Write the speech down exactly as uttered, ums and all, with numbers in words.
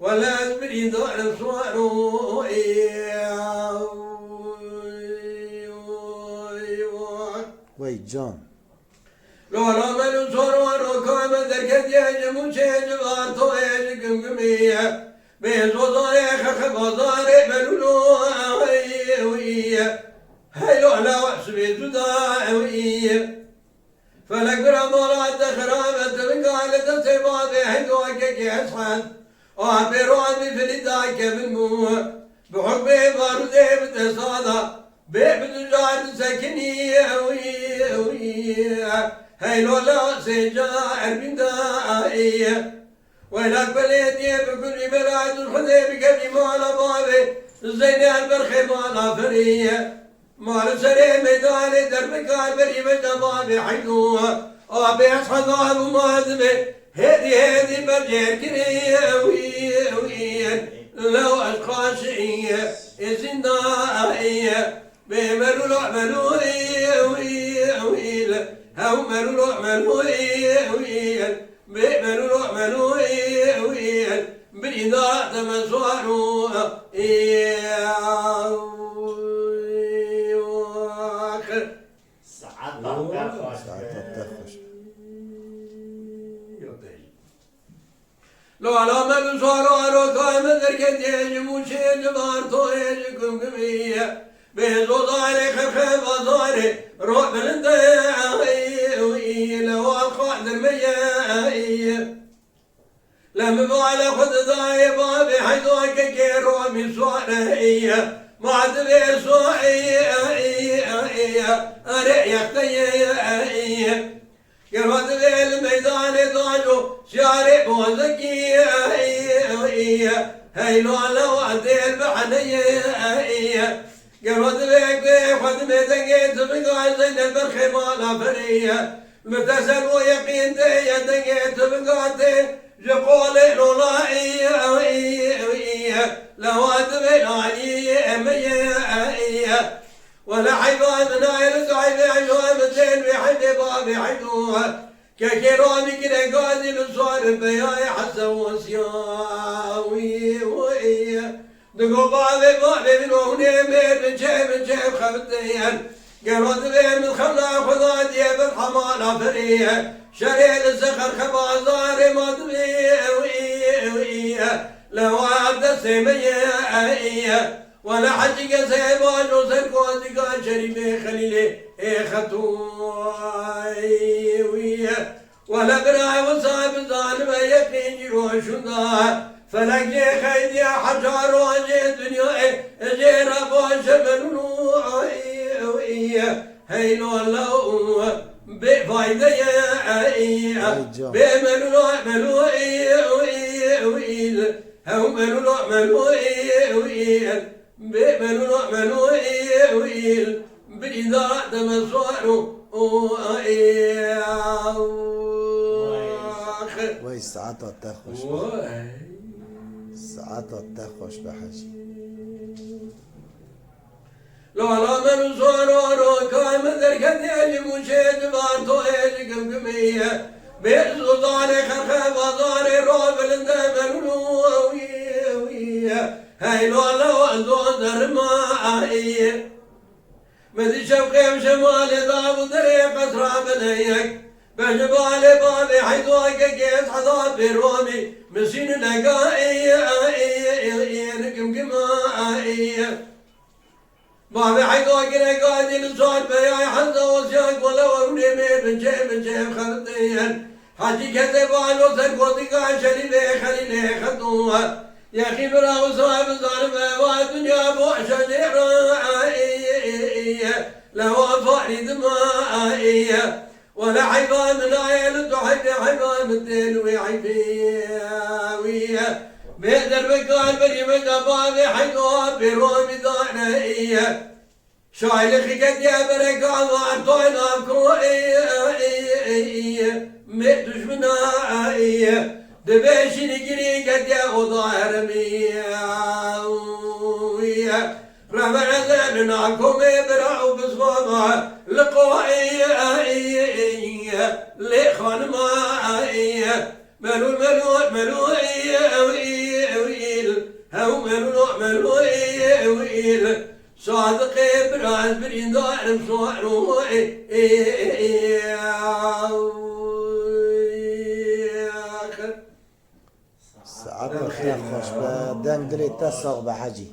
Wele ez birîndar im swar û ê. Wey can. Lala melû sor wan roka me derketiye ji mûçê ji vartoyê ji gimgimî ye. Bê zozayê xexe bazarê melûlo ey ey ye. Hey lala sibê tu da ey ye. Felek bira mala te xirabe, tu bikale destê bavê heydo kekê Eshed. A pêroan bi filî da kevin bû. Bi hukmê barûdê bi desta da. Bê bi tu car disekinî, ew î, ew î. Hey lola sêca erbîn da ey. Weylak belediye bi kulî bela tu xwedê bikevî mala bavê. Zeynel berxê mala ferî ye. Ma li serê meydanê derbikar berî me cevabê heydo. Abê ez hezar û ma divê hêdî hêdî bercêr kirê ew î, ew î. Lew ez xaşî ye, ê zînda ye. Bê melûla melû î, ew î, ew î. Hew melûla melû î, ew î. Bê melûlo melû ê wî birînda deme suar û ê axir. Saeta te xweş. Saeta te xweş. Lala me bi suar û arokay me derketiye ji mûçê ji bartoyê ji gumgumî ye. Bê zozarê xerxe bazarê ro bilinde ê wî lewa xwe dermeye ê. Lem bale xwe didayê bavê heydo kekê romî suare iye. Ma divê so iye, iye, iye. Erê yexteyê iye. Gero divê li meydanê dajo şiyarê bozekî iye, iye. Heylo lewa dêl bi heneyê iye. Gero divê guê xwe dimê dengê tu bigay Zeynel berxê mala ferîye. Li te ser bo yeqîn tê ye dengê tu bigate, ji qolê lola î, î, î, î, lewa divê layî, em ye, î, wele heyva min ayê li tu heyvê heyva min tên wê heyvê bavê heydo. Kekê ramî gire gazî li suar beyayê heze wasiya wî, wî. Digo bavê bavê min o hûnê mêr min çê min çê xebitin. Gelo divê min xemla xwe da diye bin hemala ferî. Şerê li sexer xebazarê ma divê ew î, ew î. Lewa destê me ye ey. Wele hecî gezê bajo ser kozîka Şerîfê Xelîlê ê xetû ey wî. Wele bira wisa bizanime yeqîn îro şunda. Felek jê xeydiye heca rojê dinyayê jê re baş e melûl û ey, ey, heylo lew bê fayde ye ey. Ay can. Bê melûl û melûl ey, ey, ey, hew melûl û melûl ey, ey. Bê melûlo melû ê wîl birînda deme suar û ê axir. Wey saeta te xweş be. Wey. Saeta te xweş be hecî. Lala melû suar û roka min derketiye ji mûçê ji bartoyê ji gimgimê ye. Bê zozanê xerxe bazarê ro bilinde melûlo wî wî ye. Hey lala doz derma ey. Me dî şevqê em şemalê dav û derê qesra beleyek. Be ji balê bavê heydo kekê ez hezar pêromî. Misîn nega ey, ey, ey, ey, nikim gima ey. Bavê heydo girek adî li sar beyay heza osiya gole we hûnê mêr bin çê bin çê xeltê yen. Hecî kesê balo ser gotika Şerîfê Xelîlê Xetûn. Yexî bira wisa bizanim eva dinya boş e jê re. Lewa farî dima. Wele heyva min aye li tu heyvê heyva min tên wê heyvê wî ye. Bê derbekar berî me de bavê heydo pêro mîdane ye. Şaylixî ketiye bereka van toy navko ê, ê, ê, ê, mê duşmina ê, divê şînî girî ketiye oda heremî ye. Reverezerina komê bira û bizvana li qoyê lê xanima melûl melûl melûl Saeta te xweş be, deng dilê te sax be hecî.